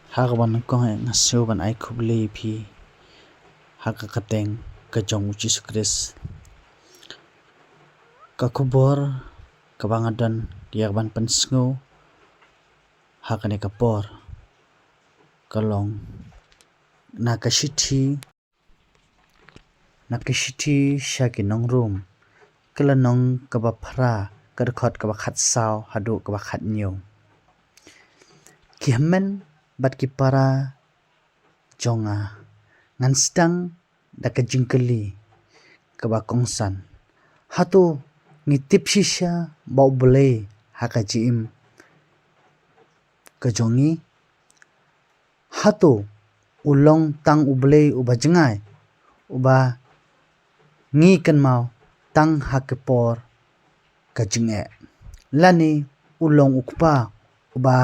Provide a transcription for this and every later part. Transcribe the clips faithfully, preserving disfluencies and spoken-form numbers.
Ha kaba nyngkong eh nga sngew ban ai khublei ïa phi ha ka kyrteng ka jong u Jisu Khrist. Ka khubor kaba nga don ïa ka ban pynsngew ha kane ka por ka long na ka shithi na ka shithi sha ki nong Rom, ka lynnong kaba phra, ka dkhot kaba khatsaw haduh kaba khathynñiew. Ki hynmen bad ki para jong nga, ngan sdang da ka jingkylli kaba kongsan. Hato ngi tip shisha ba U Blei ha ka jingim ka jong ngi? Hato u long tang U Blei uba jngai, uba ngi kynmaw tang ha ka por ka jingeh, lane u long u Kpa uba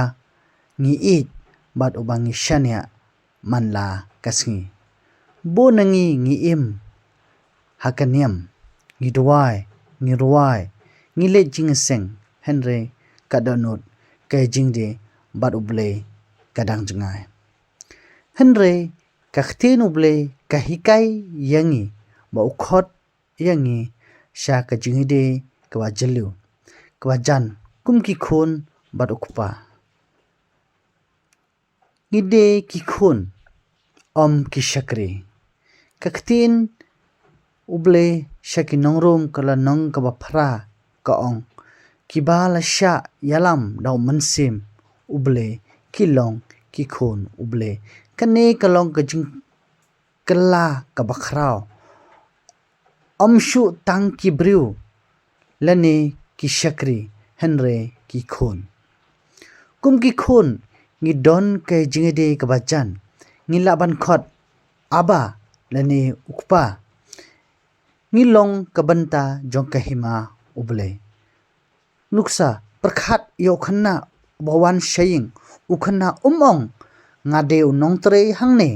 ngi ïeit bad uba ngi shaniah man la ka sngi? Bun na ngi ngi im ha ka niam, ngi duwai, ngi rwai, ngi leit jingïaseng, hynrei ka dohnud ka jingïadei bad U Blei ka dang jngai. Hynrei ka ktien U Blei ka hikai ïa ngi ba u khot ïa ngi sha ka jingïadei kaba jylliew, kaba jan kum ki khun bad u Kpa. Ngi dei ki khun, ym ki shakri. Ka ktien U Blei sha ki nong Rom ka lynnong kaba phra ka ong, kiba la shah ïalam da U Mynsiem U Blei ki long ki khun U Blei. Kane ka long ka jingkylla kaba khraw. Ym shuh tang ki briew lane ki shakri, hynrei ki khun. Kum ki khun ngi don ka jingïadei kaba jan, ngi lah ban khot Abba lane u Kpa. Ngi long ka bynta jong ka hima U Blei. Nuksa, pyrkhat ïa u khynnah uba wan sha ïing, u khynnah um ong, nga dei u nongtrei hangne.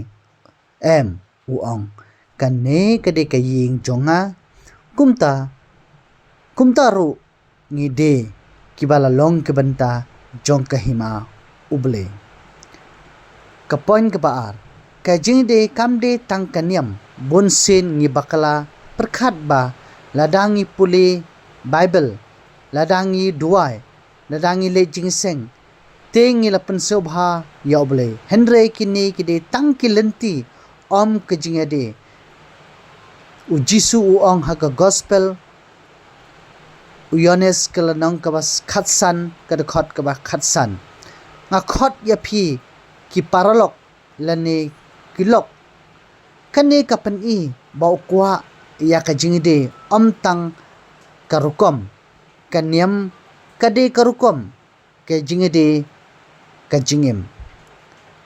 Em, u ong, kane ka dei ka ïing jong nga. Kumta, kumta ruh ngi dei kiba la long ka bynta jong ka hima U Blei. Ka point kaba ar, ka jingïadei kam dei tang ka niam. Bun sien ngi bakla, pyrkhat ba lada ngi pule Baibl, lada ngi duwai, lada ngi leit jingïaseng, te ngi la pynsngewbha ïa U Blei. Hynrei kine ki dei tang ki lynti, ym ka jingïadei. U Jisu u ong ha ka gospel u Ïoannis ka lynnong kaba khatsan, ka dkhot kaba khatsan, nga khot ïa phi ki paralok lane ki lok. Kane ka pyni ba u kwah ïa ka jingïadei ym tang ka rukom. Ka niam ka dei ka rukom, ka jingïadei ka jingim.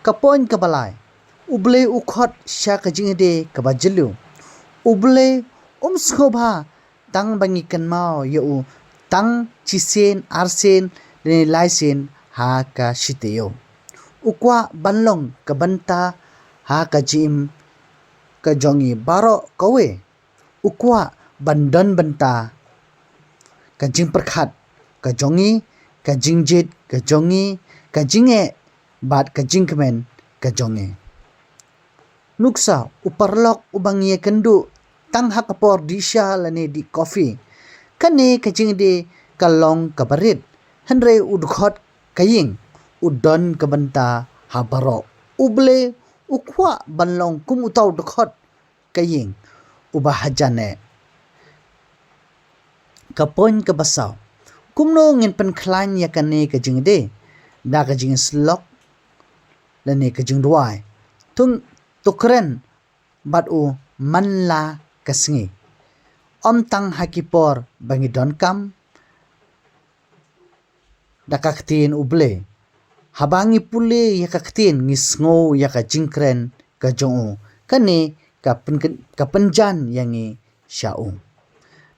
Ka point kaba lai, U Blei u khot sha ka jingïadei kaba jylliew. U Blei um sngewbha tang ba ngi kynmaw ïa u tang shisien, arsien lane laisien ha ka shi taïew. U kwah ban long ka bynta ha ka jingim ka jong ngi baroh kawei. U kwah ban don bynta ka jingpyrkhat ka jong ngi, ka jingjied ka jong ngi, ka jingeh bad ka jingkmen ka jong ngi. Nuksa, u paralok uba ngi ïakynduh tang ha ka por dih sha lane dih kofi. Kane ka jingïadei ka long kaba rit. Hynrei u dkhot ka ïing, u don ka bynta ha baroh. U Blei u kwah ban long kum uta u dkhot ka ïing uba hajan eh. Ka point kaba saw, kumno ngin pynkhlaiñ ïa kane ka jingïadei? Da ka jingïasyllok lane ka jingduwai. Tung, to kren bad u man la ka sngi, ym tang ha ki por ba ngi donkam. Da ka ktien U Blei, haba ngi pule ïa ka ktien, ngi sngew ïa ka jingkren ka jong u. Kane ka pyn-, ka pynjan ïa ngi sha u.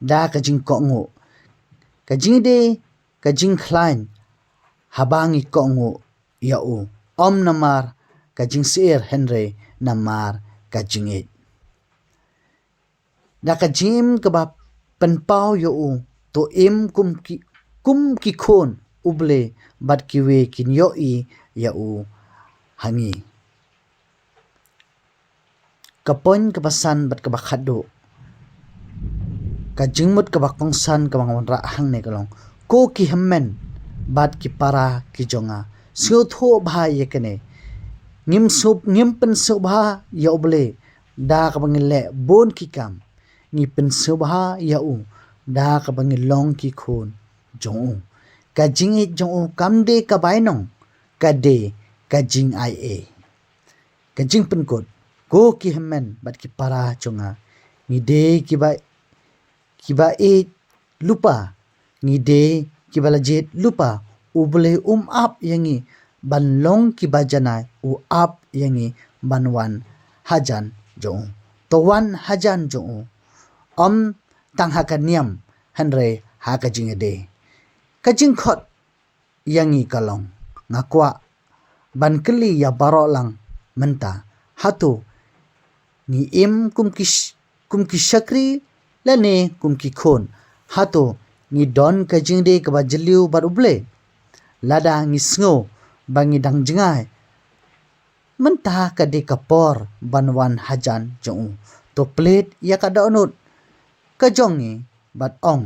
Da ka jingkohnguh, ka jingïadei ka jingkhlaiñ haba ngi kohnguh ïa u, ym namar ka jingsyier hynrei namar ka jingïeit. Da ka jingim kaba pynpaw ïa u, to im kum ki, kum ki khun U Blei bad kiwei kin ïohi ïa u ha ngi. Ka point kaba san bad kaba khatduh. Ka jingmut kaba kongsan kaba nga wanrah hangne ka long, ko ki hynmen bad ki para ki jong nga, sngewthuh bha ïa kane. Ngim sngewbha, ngim pynsngewbha ïa U Blei da kaba ngi leh bun ki kam. Ngi pynsngewbha ïa u da kaba ngi long ki khun jong u. Ka jingïeit jong u kam dei ka bainong, ka dei ka jingaiei. Ka jingpynkut, ko ki hynmen bad ki para jong nga, ngi dei kiba, kiba ïeit lypa, ngi dei kiba la jied lypa. U Blei um ap ïa ngi ban long kiba janai, u ap ïa ngi ban wan hajan jong u. To wan hajan jong u, ym tang ha ka niam, hynrei ha ka jingïadei. Ka jingkhot ïa ngi ka long, nga kwah ban kylli ïa baroh lang mynta, hato ngi im kum ki sh-, kum ki shakri lane kum ki khun? Hato ngi don ka jingïadei kaba jylliew bad U Blei? Lada ngi sngew ba ngi dang jngai, mynta ka dei ka por ban wan hajan jong u. To plie ïa ka dohnud ka jong ngi bad ong,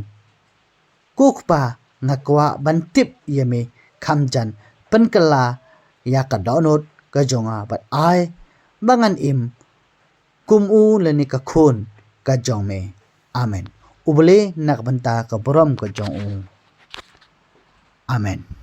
Ko Kpa, nga kwah ban tip ïa me, kham jan pynkylla ïa ka dohnud ka jong nga bad ai ba ngan im kum u lane ka khun ka jong me. Amen. U Blei na ka bynta ka burom ka jong u. Amen.